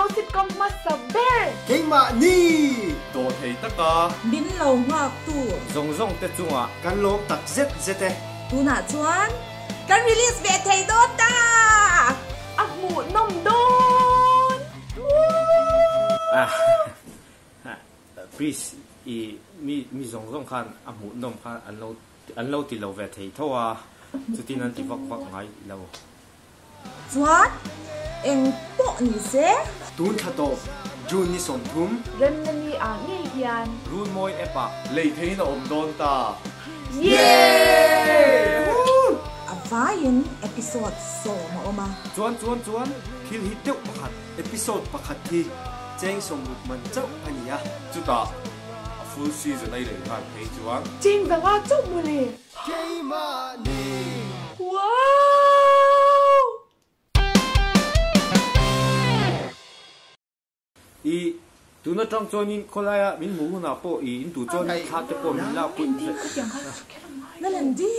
Mizo sitcom hmasa ber! Keimahni! Daw thei taka. Min lo nghak tu. Zawng zawng te chungah. Kan lawm tak zet zet e. Tunah chuan kan release ve thei dawn ta! A hmuhnawm dawn! Please i mi mi zawng zawng khan a hmuhnawm khan an lo an lo ti lo ve thei tho a, chutin an ti vak vak ngai lo. Chuan eng pawh ni se. Tun thla tawp June ni 30. Remna ni ah ngei hian. Runmawi app ah. Lei theiin a awm dawn ta. Yay! A vaiin episode 10 a awm a. Chuan chuan chuan thil hi deuh pakhat. Episode pakhat hi cheng 60 man chauh a ni a. Chutah a full season a i lei nghal phei chuan. Cheng 500 chauh mawle. Keimahni! Wow! I tun atang chuanin khawlaia min hmuh hunah pawh i in duh chuan thla te pawh min lak pui Nalandi!